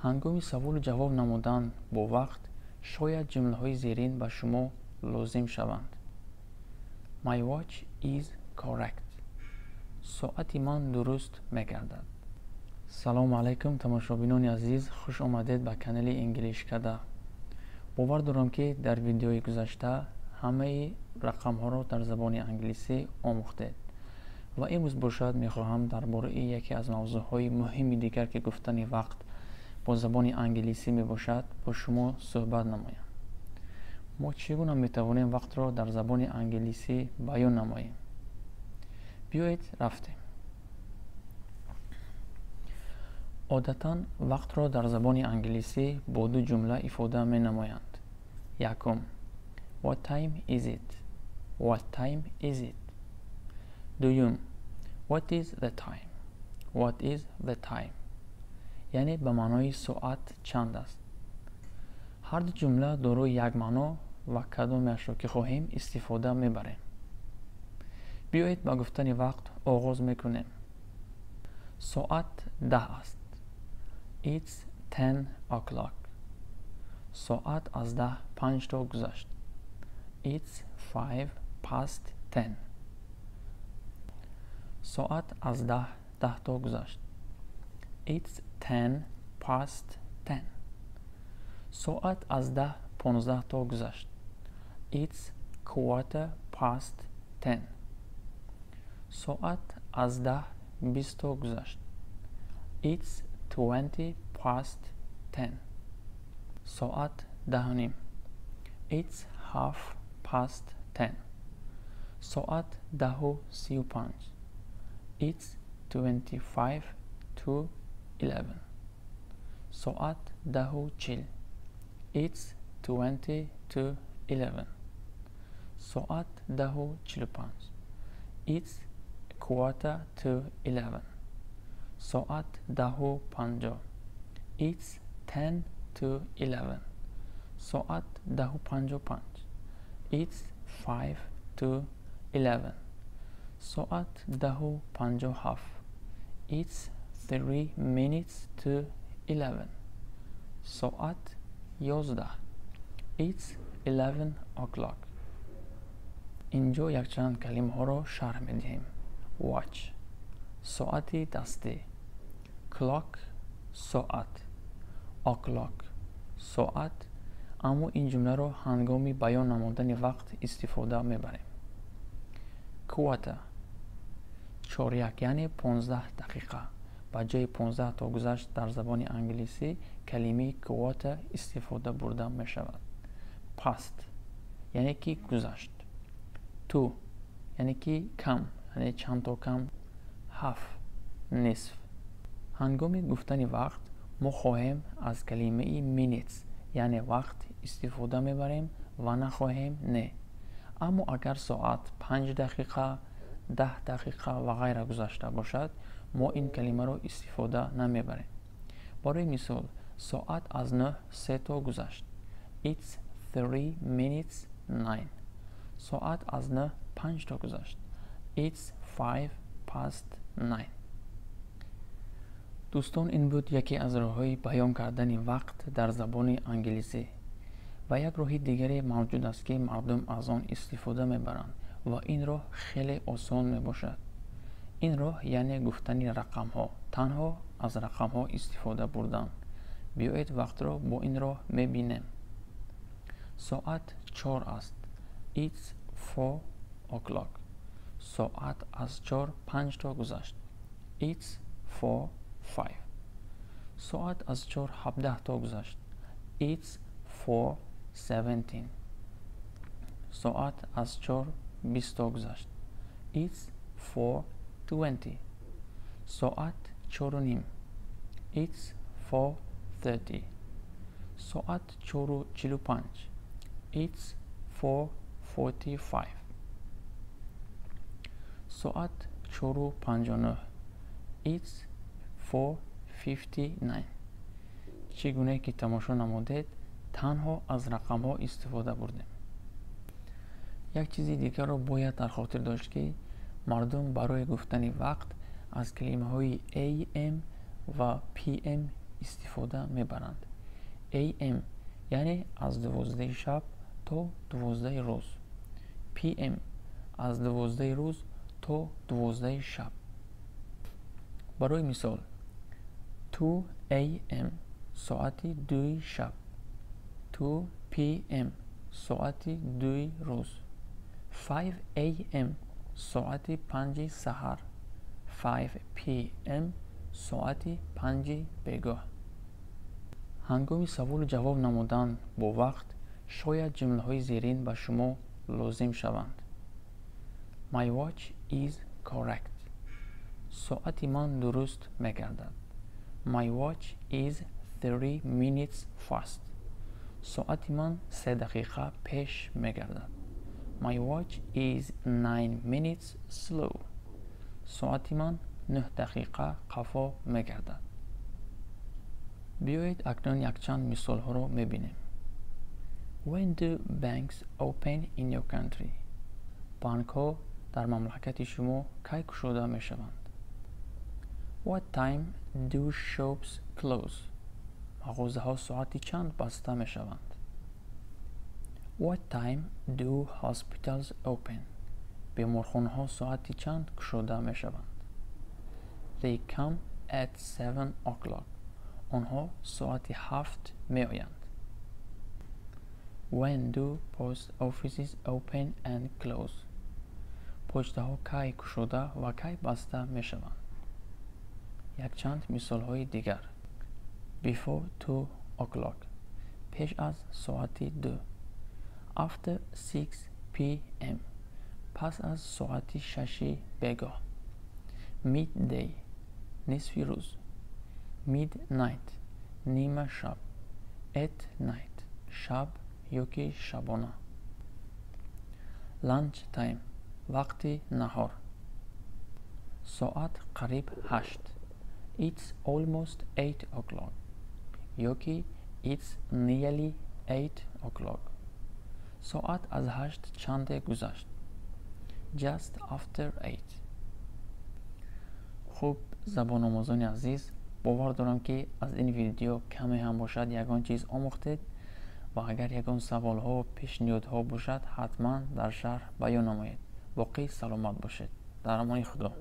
Ҳангоми саволу ҷавоб намудан бо вақт шояд ҷумлаҳои зерин ба шумо лозим шаванд. My watch is correct. Соати ман дуруст мегардад. Салому алайкум, тамошобинони азиз, хуш омадед ба канали Инглишкада. Бовар дорам, ки дар видеои гузашта ҳамаи рақамҳоро дар забони англисӣ омӯхтед ва имрӯз бошад, мехоҳам дар бораи яке аз мавзӯъҳои муҳими дигар, ки гуфтани вақт бо забони англисӣ мебошад, бо шумо суҳбат намоям. Мо чӣ гуна метавонем вақтро дар забони англисӣ баён намоем? Биёед, рафтем. Одатан вақтро дар забони англисӣ бо ду ҷумла ифода менамоянд. Якум: What time is it? What time is it? Дуюм: What is the time? What is the time? Яъне ба маънои соат чанд аст. Ҳар ду ҷумла дорои як маъно ва кадомеашро ки хоҳем, истифода мебарем. Биёед, ба гуфтани вақт оғоз мекунем. Соат 10 аст. It's 10 o'clock. Соат аз 10 панҷ то гузашт. It's 10:05. Соат аз 10 10 то гузашт. It's 10:10. Соат аз 10 15 то гузашт. It's 10:15. Соат аз 10 20 то гузашт. It's 10:20. Соат 10:30. It's 10:30. Соат 10:35. It's 10:35. Соат 10:40. It's 10:40. Соат 10:45. It's 10:45. Соат 10:50. It's 10:50. Соат 10:55. It's 10:55. Соат 10:57. It's 10:57. Соат 11. It's 11 o'clock. Инҷо якчанд калимаҳоро шарҳ медиҳем. Watch — соати дастӣ, clock — соат, o'clock — соат, аммо ин ҷумларо ҳангоми баён намудани вақт истифода мебарем. Quarter — чоряк, яъне 15 дақиқа. Ба ҷои 15 то гузашт дар забони англисӣ калимаи quarter истифода бурда мешавад. Past яъне ки гузашт, to яъне ки кам, яъне чанд то кам, half — нисф. Ҳангоми гуфтани вақт мо хоҳем, аз калимаи minutes, яъне вақт, истифода мебарем ва нахоҳем, не. Аммо агар соат 5 дақиқа, 10 дақиқа ва ғайра гузашта бошад, мо ин калимаро истифода намебарем. Барои мисол, соат аз 9 се то гузашт. It's 8:53. Соат аз 9 панҷ то гузашт. It's 9:05. Дӯстон, ин буд яке аз роҳҳои баён кардани вақт дар забони англисӣ ва як роҳи дигаре мавҷуд аст, ки мардум аз он истифода мебаранд ва ин роҳ хеле осон мебошад. Ин роҳ яъне гуфтани рақамҳо, танҳо аз рақамҳо истифода бурдан. Биёед, вақтро бо ин роҳ мебинем. Соат 4 аст. It's 4 o'clock. Соат аз 4 панҷ то гузашт. It's 4:05. Соат аз 4 17 то гузашт. It's 4:17. Соат аз 4 20 то гузашт. It's 4:20. Соат 4:30. It's 4:30. Соат 4:45. It's 4:45. Соат 4:59. It's 4:59. Чӣ гуна ки тамошо намудед, танҳо аз рақамҳо истифода бурдем. Як чизи дигарро бояд дар хотир дошт, ки мардум барои гуфтани вақт аз калимаҳои am ва pm истифода мебаранд. AM яъне аз 12 шаб то 12 рӯз. PM аз 12 рӯз то 12 шаб. Барои мисол, 2 AM соати 2 шаб, 2 PM соати 2 рӯз, 5 AM соати 5 саҳар, 5 PM соати 5 бегоҳ. Ҳангоми саволу ҷавоб намудан бо вақт шояд ҷумлаҳои зерин ба шумо лозим шаванд. My watch is correct. Соати ман дуруст мегардад. My watch is 3 minutes fast. Соати ман 3 дақиқа пеш мегардад. My watch is 9 minutes slow. Соати ман 9 дақиқа қафо мегардад. Биёед, акнун якчанд мисолҳоро мебинем. When do banks open in your country? Банкҳо дар мамлакати шумо кай кушода мешаванд? What time do shops close? Мағозаҳо соати чанд баста мешаванд? What time do hospitals open? Беморхонаҳо соати чанд кушода мешаванд? They come at 7 o'clock. Онҳо соати 7 меоянд. When do post offices open and close? Почтаҳо кай кушода ва кай баста мешаванд? Якчанд мисолҳои дигар: before 2 o'clock, пеш аз соати 2, after 6 p.m., пас аз соати 6-и бегоҳ, midday, нисфи рӯз, midnight, нима шаб, at night, шаб ёки шабона, lunch time, вақти наҳор. Соат қариб 8. It's almost 8 o'clock ёки it's nearly 8 o'clock. Соат аз 8 чанде гузашт. Just after 8. Хуб, забономӯзони азиз, бовар дорам, ки аз ин видео каме ҳам бошад, ягон чиз омӯхтед ва агар ягон саволҳо, пешниҳодҳо бошад, ҳатман дар шарҳ баён намоед. Боқӣ саломат бошед, дар амони Худо.